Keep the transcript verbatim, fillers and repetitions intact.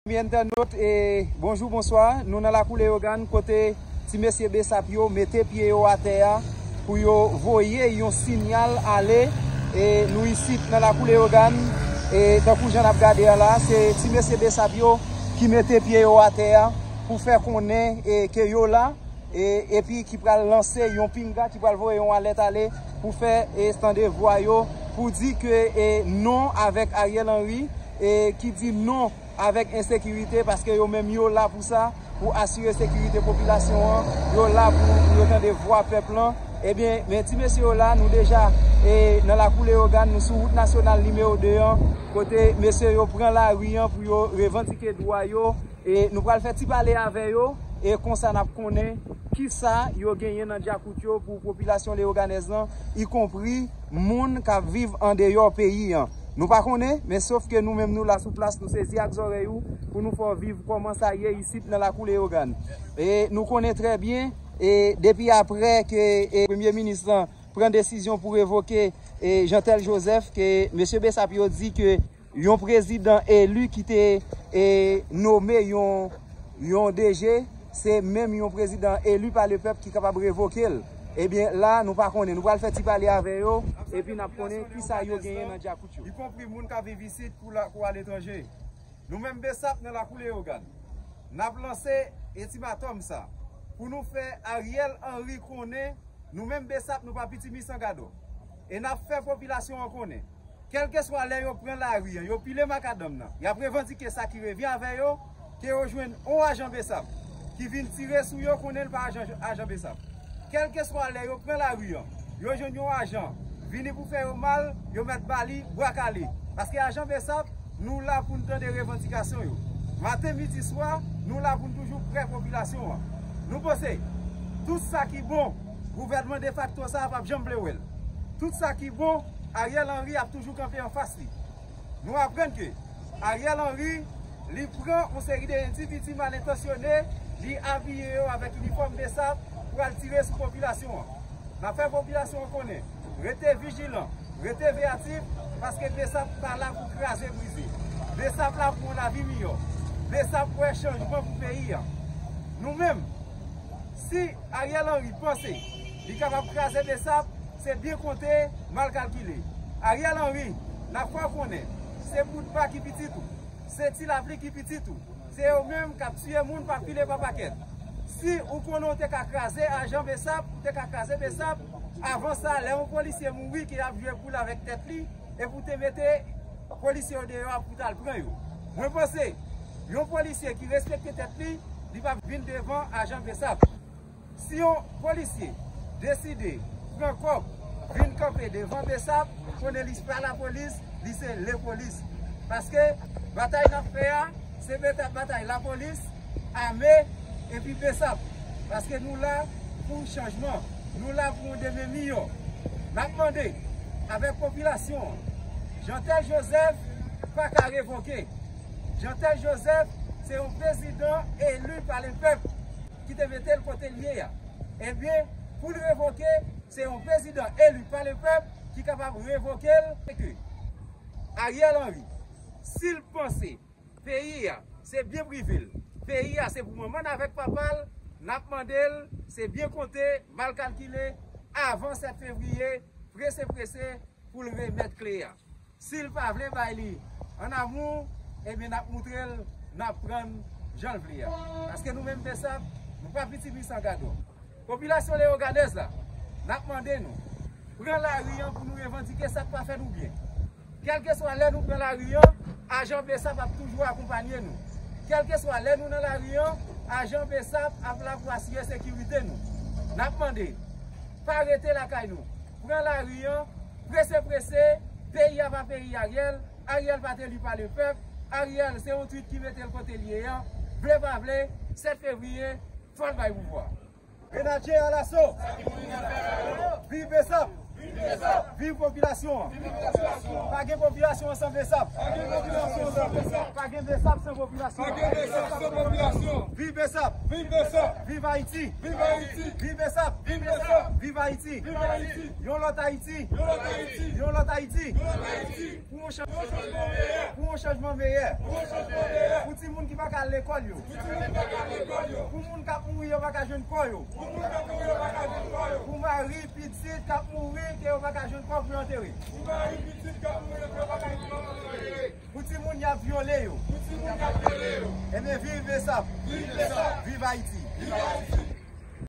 Premye entènot, e, bonjou, bonswa. Nou nan lakou Leyogàn, kote ti mesye Besap yo mete pye yo atè a pou yo voye yon siyal ale. E, nou isit nan lakou Leyogàn, e, tankou jan n ap gade a la, se ti mesye Besap yo ki mete pye yo atè a pou fè konnen, e, ke yo la. E, epi ki pral lanse yon pinga, ki pral voye yon alèt ale pou fè, e, tande vwa yo, pou di ke, e, non avèk Ariel Henry, e, ki di non avèk ensekirite, paske yo menm yo la pou sa, pou asire sekirite popilasyon an, yo la pou, pou yo tande vwa pèp lan. Ebyen, men ti mesye yo la, nou deja, e, nan lakou Leyogàn, nou sou wout nasyonal nimewo de an, kote mesye yo pran lari an pou yo revandike dwa yo, e nou pral fè ti pale avè yo, e konsa n ap konnen kisa yo genyen nan djakout yo pou popilasyon leyoganèz lan, ikonpri moun k ap viv andeyò peyi an. Nou pa konnen, men sof ke nou menm nou la sou plas, nou sezi ak zòrèy ou pou nou fè w viv kòman sa ye isit nan lakou Leyogàn. E nou konnen trè byen, e depi aprè ke, e, premye minis lan pran desizyon pou revoke, e, Jeantel Joseph, ke mesye Besap yo di ke yon prezidan eli ki te, e, nome yon, yon D G, se menm yon prezidan eli pa lepèp ki kapab revoke l. Ebyen, la, nou pa konnen. Nou pral fè ti pale avè yo, epi n ap konnen kisa yo genyen nan djakout yo. Ikonpri moun k ap viv isit kou la, kou aletranje. Nou menm Besap nan lakou Leyogàn, n ap lanse etimatòm sa pou nou fè Ariel Henry konnen nou menm Besap nou pa piti misan gadò. E n ap fè popilasyon an konnen, kèlkeswa lè yo pran lari an, yo pile makadanm nan, y ap revandike sa ki revyen avè yo, ke yo jwenn on ajan Besap ki vin tire sou yo, konnen l pa ajan, ajan Besap. Kèlkeswa lè yo pran lari an, yo jwenn yon ajan vini pou fè yo mal, yo mèt ba li bwa kale. Paske ajan Besap, nou la pou n tande revandikasyon yo. Maten, midi, swa, nou la pou n toujou prè popilasyon an. Nou panse, tout sa ki bon, gouvènman defakto sa a p ap janm vle wè l. Tout sa ki bon, Ariel Henry ap toujou kanpe anfas li. Nou aprann ke Ariel Henry, li pran yon seri de endividi malentansyone, li abiye yo avèk inifòm Besap pou al tire sou popilasyon an. N ap fè popilasyon an konnen, rete vijilan, rete veyatif, paske Besap pa la pou kraze brize. Besap la pou yon lavi miyò. Besap wè chanjman pou peyi a. Nou menm, si Ariel Henry panse li kapab kraze Besap, se byen konte, mal kalkile. Ariel Henry, n ap fè w konnen, se bout ba ki pitit ou, se ti lapli ki pitit ou, se yo menm k ap tiye moun pa pile pa pakèt. Si ou konnen w te ka kraze ajan Besap, ou te ka kraze Besap, avan sa, lè yon polisye mouri, ke y ap jwe poul avèk tèt li, epi w te mete polisye yo deyò a pou w t al pran yo. Mwen panse, yon polisye ki respekte tèt li, li p ap vin devan ajan Besap. Si yon polisye deside pran kòb, vin kanpe devan Besap, konnen li pa lapolis, li se lepolis. Paske batay n ap fè a, se beta-, batay lapolis, ame, epi Besap. Paske nou la pou chanjman, nou la pou yon demen miyò. N ap mande avèk popilasyon an, Jeantel Joseph pa ka revoke. Jeantel Joseph se yon prezidan eli pa lepèp ki te mete l kote l ye a. Ebyen, pou l revoke, se yon prezidan eli pa lepèp ki kapab revoke l. E ke Ariel Henry, si l panse peyi a se byen prive l, peyi a se pou manman l avèk papa l, n ap mande l, se byen konte, mal kalkile, avan sèt fevriye, prese prese, pou l remèt kle a. Si l pa vle bay li an amou, ebyen, n ap moutre l, n ap pran l jan l vle a. Paske nou menm Besap, nou pa piti misan gadò. Popilasyon leyoganèz la, n ap mande nou, pran lari an pou nou revandike sa k pa fè nou byen. Kèlkeswa lè nou pran lari an, ajan Besap ap toujou akonpanye nou. Kèlkeswa lè nou nan lari an, ajan Besap ap la pou asire sekirite nou. N ap mande, pa rete lakay nou. Pran lari an, prese prese, peyi a pa peyi Ariel, Ariel pa t eli pa lepèp, Ariel se yon twit ki mete l kote l ye an, vle pa vle, sèt fevriye, fò l bay pouvwa. Grenadye alaso! Viv Besap! Viv popilasyon an. Pa gen popilasyon an san Besap. Pa gen Besap san popilasyon. Viv Besap. Viv Ayiti. Viv Besap. Viv Ayiti. Yon lòt Ayiti. Yon lòt Ayiti. Pou yon chanjman meyè. Pou yon chanjman meyè. Pou timoun ki pa ka al lekòl yo. Pou moun k ap mouri yo pa ka jwenn kò yo. Pou mari, pitit k ap mouri ke yo pa ka jwenn kò pou yo antere. Pou timoun y ap vyole yo. Ebyen, viv Besap. Viv Ayiti.